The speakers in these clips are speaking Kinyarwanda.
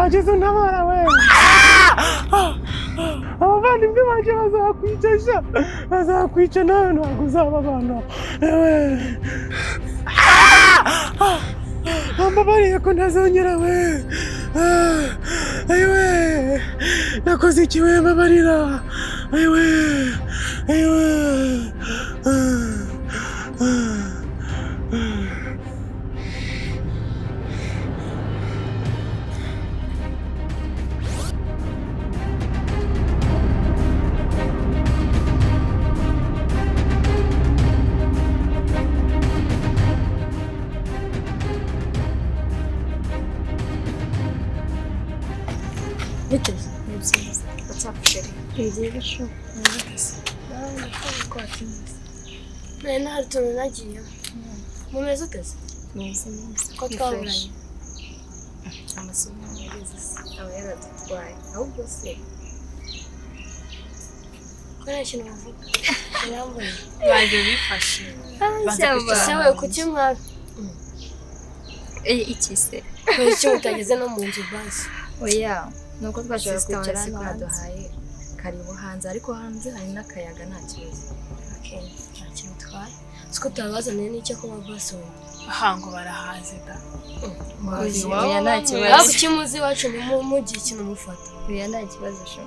Wagize untabara we. Abavandimwe banjye bazakwica sha, bazakwica nawe ntabwo uzaba abana. Ewe, ambabariye ko ntazongera we. Ayiwe, nakoze iki we? Mbabarira. Ayiwe, ayiwe. Bite? Ni byiza. What's up, chérie? Ni byiza shu. Nari nta tuntu nagiyemo. Mumeze ute se? Meze neza. Ko Ni twaburanye. fresh. Amasomo yareze se, aba yaradutwaye. Ahubwo se Ko nta kintu muvuga. Murambuye. Banjye bifashe. Shyamba. Ese we kuki mwa Eh, iki se? kuki mutageze no mu nzu basi? Oya, nuko twashobora Sister kwicara wanjye hano ko hanze. yaduhaye karibu hanze, ariko hanze hari n'akayaga, nta kibazo. Okay, nta kintu bitwaye. Siko tutabazaniye n'icyo kunywa basi we. Aha ngo barahaze da. Oya, Iwabo oya, nta banyweye. kibazo. Aho kuki muzi iwacu ntimugire ikintu mufata. Oya, nta kibazo shu.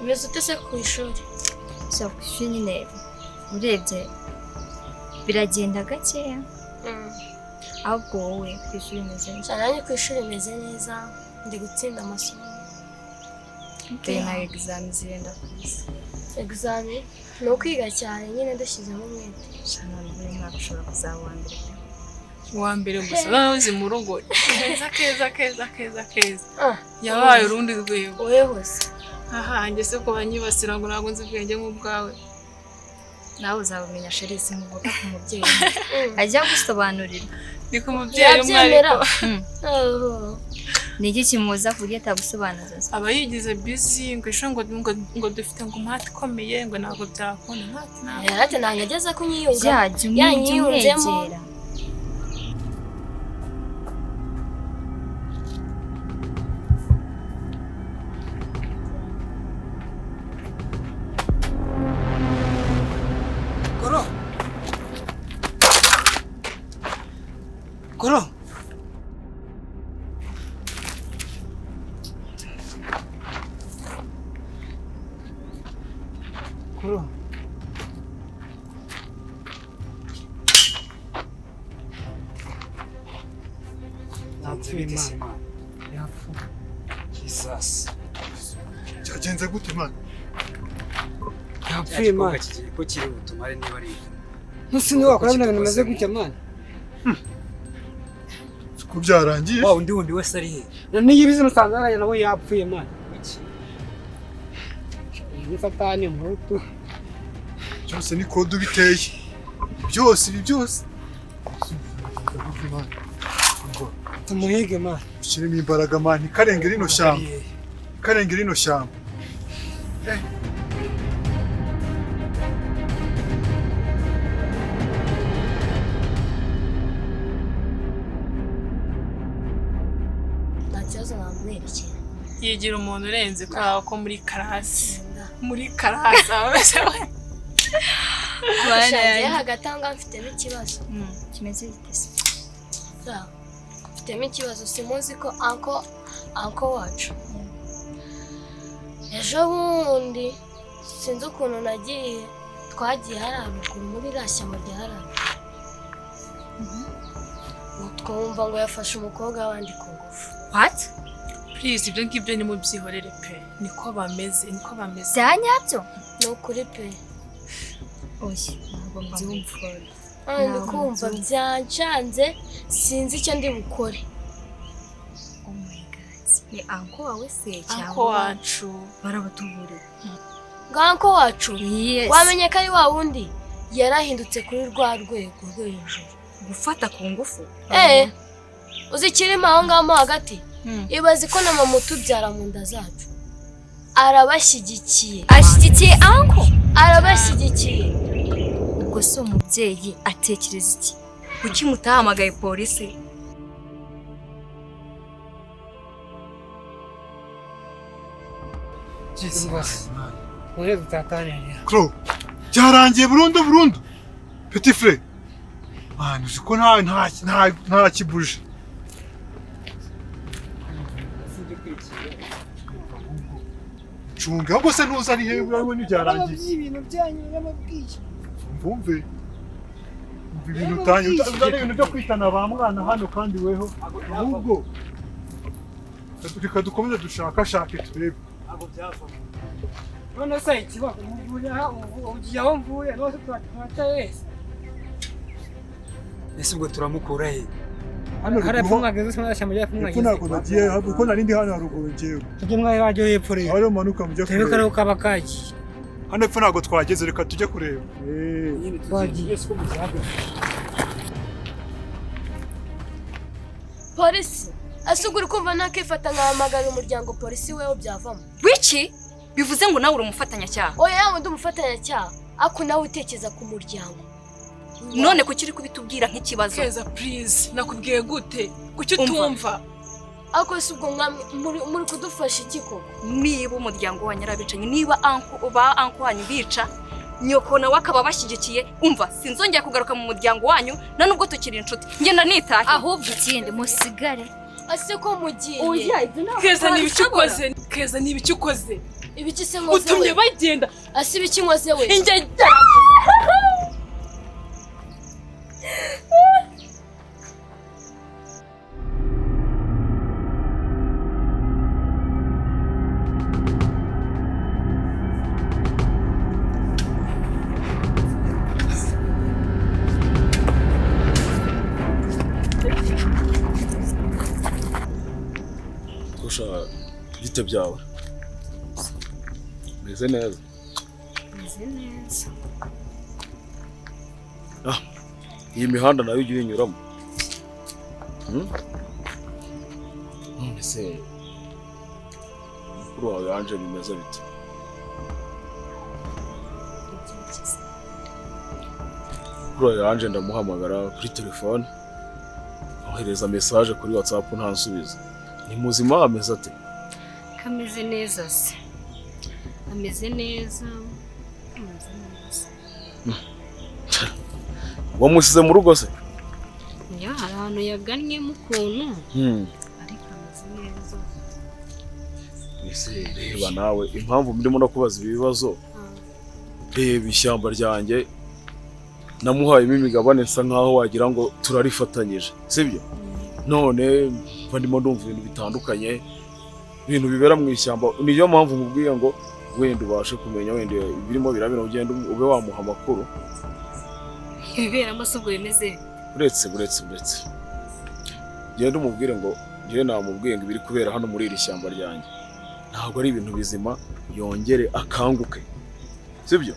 Umeze ute se ku ishuri? Sha, ku ishuri nyine urebye biragenda gakeya. Ahubwo wowe ku ishuri umeze neza? Sha, nanjye ku ishuri meze neza, ndi gutsinda amasomo. Dore na exam zirenda kuza. Examen ni ukwiga cyane nyine dushyizemo umwete. Shana, uyu mwaka ushobora kuzaba uwa mbere pe. Uwa mbere gusa noneho uzi mu rugo keza keza keza keza keza. Ah, Yabaye urundi rwego. wowe hose. Aha njye se ko banyibasira ngo ntabwo nzi ubwenge nk'ubwawe. Nawe uzabumenya chérie, simuvuga ku mubyeyi. Ajya gusobanurira. Ni ku mubyeyi umwe Yabyemera. ariko Oh. Ni iki kimubuza ku buryo atagusobanuza se? Aba yigize busy ngo ejo ngo dufite ngo umuhate ikomeye, ngo ntabwo byakunda ntati ntabwo. Yarate ntabwo ageze kunyiyunga. Byajya Yanyiyunzemo. umwegera. Koro, Koro, Koro. Yapfuye Imana, yapfuye. Jesus. Cyagenze gute man? Yapfuye Imana. Kigiye ko kiri butumare niba ari ibyo. Ntusi niwe wakora bino bintu bimeze gutya man? Ko byarangiye? Wa undi wundi wese ari he? Niyo ibizi musanze hariya nawe yapfuye man. Iki? Ni satani muhutu. Byose ni kode ubiteye. Byose ibi byose. Ngo Tumuhige man. ushyiremo imbaraga man, karenge rino shyamba. Karenge rino shyamba. Nta kibazo namwerekera. Yigira umuntu urenze kubera ko muri karasi. Muri karasi aba ameze we. Sha, njyewe hagati aho ngaho mfitemo ikibazo. Kimeze gite se? Sha, mfitemo ikibazo, simuzi ko anko wacu ejo bundi sinzi ukuntu nagiye, twagiye hariya ruguru muri iriya shyamba rya hariya ruguru, twumva ngo yafashe umukobwa w'abandi ku ngufu. What? Please, ibyo ngibyo nimubyihorere pe. Niko bameze, niko bameze. Bya nyabyo? Ni ukuri pe. Oya, ntabwo mbyumva. Ah, ndi Ntabwo kumva mbyumva. byancanze, sinzi icyo ndi bukore. Oh my God. Ni anko wawe se Anko cyangwa wacu. barabatuburira? Ngo anko wacu Yes. wamenye ko ari wa wundi yarahindutse kuri rwa rwego rwo hejuru. Gufata ku ngufu? Eh, uzi ikirimo aho ngaho mo hagati? Ibaze ko na mama utubyara mu nda zacu arabashyigikiye. Ashyigikiye anko? Arabashyigikiye. Ubwo se umubyeyi atekereza iki? Kuki mutahamagaye polisi? Jesus. Muze dutatanire. Kro, byarangiye burundu burundu. Petit frère. Ah, uzi ko nta kibuje. Cunga ahubwo se ntuzi ari hehe urabona ibyarangiye. Ibintu byanyu n'amabwiye. Mvumve. Umva ibintu utanyu uzana ibintu byo kwitana ba mwana hano kandi weho. Ahubwo reka dukomeze dushakashake turebe. Ntabwo byavamo. None se ikibazo uvuye aha ugiye aho mvuye nose turaca wese. Ese ubwo turamukura he? Hano Hari ruguru epfo mwageze se mwashyamba rya epfo hepfo mwageze. ntabwo nagiye kuko nari ndi hano haruguru njyewe. Tujye mwari wajya hepfo rero. Aho manuka mujye Turebe ko kureba. ariho kaba kagiye. Hano hepfo ntabwo twageze reka tujye kureba. Twagiye. Polisi asugura kumva nakifata nkahamagara umuryango polisi wewe byavamo. Wiki bivuze ngo nawe uri umufatanyacyaha. Oya yawe ndi umufatanyacyaha ako nawe utekereza ku muryango. None kuki uri kubitubwira nk'ikibazo? Keza please, nakubwiye gute? Kuki utumva? Ako si ubwo mwami muri kudufasha iki koko? Niba umuryango wanyu arabicanyi, niba anko ba anko wanyu bica, nyoko nawe akaba bashyigikiye, umva sinzongera kugaruka mu muryango wanyu na nubwo tukiri inshuti. Ngenda nitahe. Ahubwo ikindi musigare. Ase ko mugiye. Oya ibyo ntabwo. Keza ni ibiki ukoze? Keza ni ibiki ukoze? Ibiki se nkoze we? Utumye bagenda. Ase ibiki nkoze we? Ingegera. Kurusha bite byawe? Meze neza. Meze neza. Ah, iyi mihanda nayo ujya uyinyuramo. None se mukuru wawe Ange bimeze bite? Mukuru wawe Ange ndamuhamagara kuri telefone, ohereza message kuri WhatsApp ntansubiza. Ni muzima ameze ate? Kameze neza se. Ameze neza. Ameze neza. Wamusize mu rugo se? Ya hari ahantu yagannyemo ukuntu. Ariko ameze neza. Ese reba nawe impamvu ndimo no kubaza ibi bibazo. Reba ishyamba ryanjye namuhayemo imigabane nsa nkaho wagira ngo turarifatanyije, sibyo? None ndimo ndumva ibintu bitandukanye, ibintu bibera mu ishyamba. Niyo mpamvu nkubwiye ngo wenda ubashe kumenya wenda ibirimo birabera ugenda ube wamuha amakuru. Ibiberamo se ubwo bimeze? Uretse genda umubwire ngo njyewe namubwiye ngo ibiri kubera hano muri iri shyamba ryanjye ntabwo ari ibintu bizima, yongere akanguke, sibyo?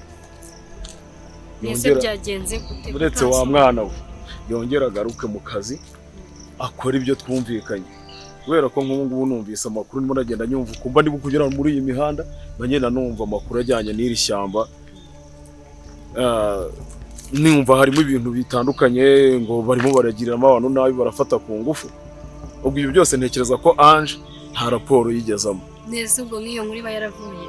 Ese byagenze gute? Uretse wa mwana we yongere agaruke mu kazi akora ibyo twumvikanye, kubera ko nk'ubu ngubu numvise amakuru ndimo nagenda nyumva ukumva ndi kugera muri iyi mihanda ngenda numva amakuru ajyanye n'iri shyamba. Numva harimo ibintu bitandukanye ngo barimo baragiriramo abantu nabi, barafata ku ngufu. Ubwo ibyo byose ntekereza ko Ange nta raporo yigezamo. Neza ubwo nk'iyo nkuru iba yaravuye.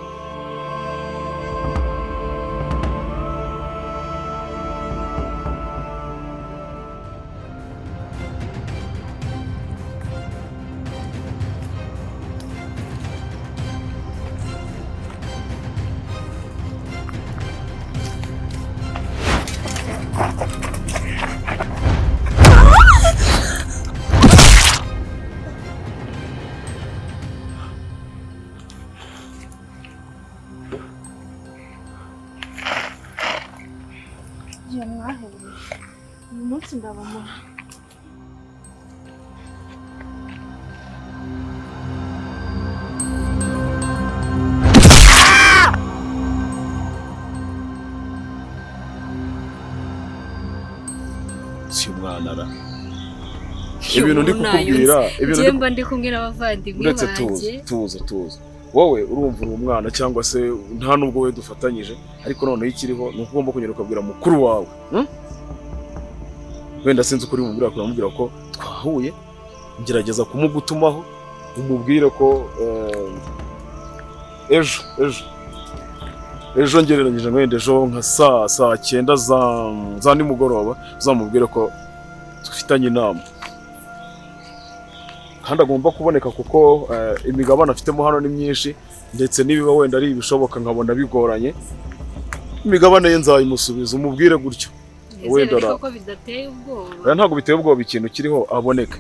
Uyu munsi ndabamara. Si umwana ra. Ibintu ndi kukubwira, ibintu mba ndi kumwe n'abavandimwe banjye. Tuza tuza. Wowe urumva uri umwana cyangwa se nta nubwo we dufatanyije, ariko noneho ikiriho ni uko ugomba kugenda ukabwira mukuru wawe. Wenda sinzi ukuri mubwira ko namubwira ko twahuye, ngerageza kumugutumaho umubwire ko Ejo ejo ejo ngereranyije wenda ejo nka saa 9 za nimugoroba uzamubwire ko dufitanye inama kandi agomba kuboneka kuko imigabane afitemo hano ni myinshi ndetse nibiba wenda ari ibishoboka nkabona bigoranye imigabane ye nzayimusubiza umubwire gutyo. Wenda ko bidateye ubwoba. Ntabwo biteye ubwoba ikintu kiriho aboneka.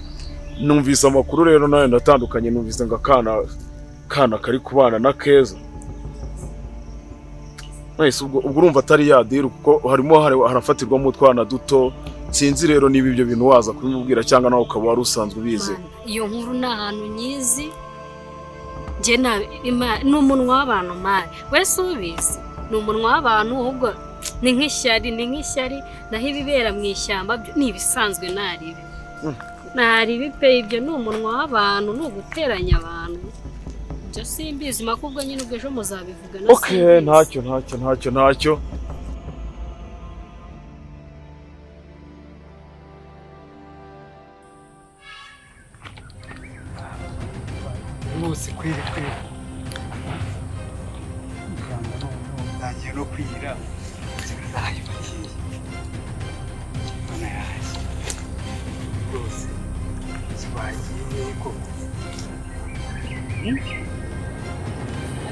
Numvise amakuru rero nayo ndatandukanye numvise ngo akana kari kubana na Keza. Nahise ubwo urumva atari ya deal kuko harimo harafatirwamo utwana duto. Sinzi rero niba ibyo bintu waza kubimubwira cyangwa nawe ukaba wari usanzwe ubizi. Iyo nkuru ni ahantu nyizi nje ni umunwa w'abantu mani wese ubizi ni umunwa w'abantu ahubwo ni nk'ishyari naho ibibera mu ishyamba ni ibisanzwe naribi naribi pe ibyo ni umunwa w'abantu ni uguteranya abantu ibyo simbizi makubwo nyine ubwo ejo muzabivuga na. Okay, ntacyo. Rwose kwiri kwiri ntangiye no kwira ntayibagiye mana yanjye rwose zibagiye koko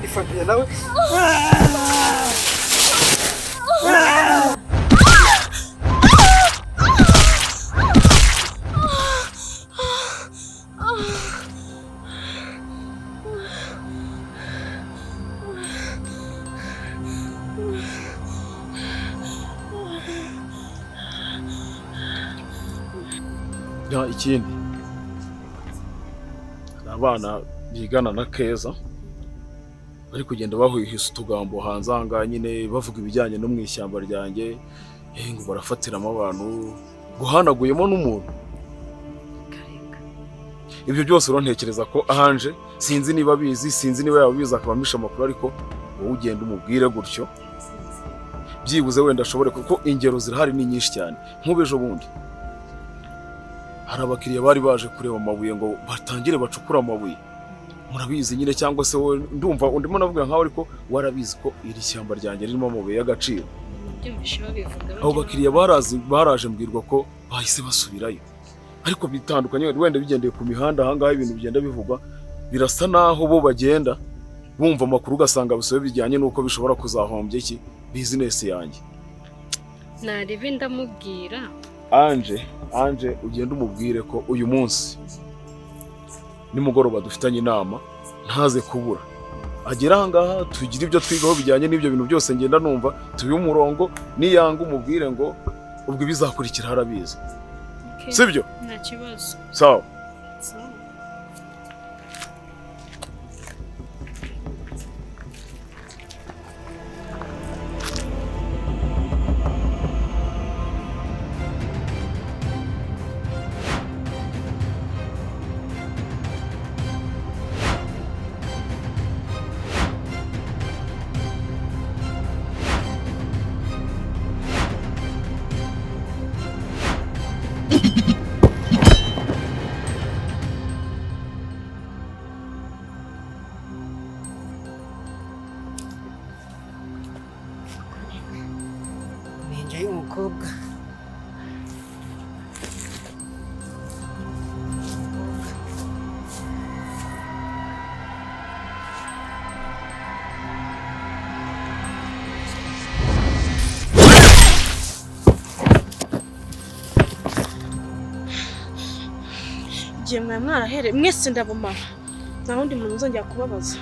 ni Fabien nawe. Ikindi abana bigana na Keza bari kugenda bahuhisa utugambo hanze aha nyine bavuga ibijyanye no mu ishyamba ryanjye ngo barafatiramo abantu guhanaguyemo n'umuntu. Ibyo byose rero ntekereza ko ahanje sinzi niba abizi sinzi niba yabizi akaba amisha amakuru ariko wowe ugenda umubwire gutyo byibuze wenda ashobore kuko ingero zirahari ni nyinshi cyane. Nk'ubu bundi hari abakiriya bari baje kureba amabuye ngo batangire bacukura amabuye murabizi nyine cyangwa se wowe ndumva undimo navuga nkaho ariko warabizi ko iri shyamba ryanjye ririmo amabuye y'agaciro. Abo bakiriya baraje mbwirwa ko bahise basubirayo ariko bitandukanye wenda bigendeye ku mihanda ahangaha ibintu bigenda bivugwa birasa naho bo bagenda bumva amakuru ugasanga bisobe bijyanye n'uko bishobora kuzahombya iki business yanjye. Naribi ndamubwira Anje ugenda umubwire ko uyu munsi nimugoroba dufitanye inama ntaze kubura agera ahangaha tugira ibyo twigaho bijyanye n'ibyo bintu byose ngenda numva tubi umurongo niyanga umubwire ngo ubwo ibizakurikira harabizi. Sibyo? Nta kibazo. Sawa. Umukobwa igihe mwari mwarahere mwese ndabumara nta wundi muntu uzongera kubabaza.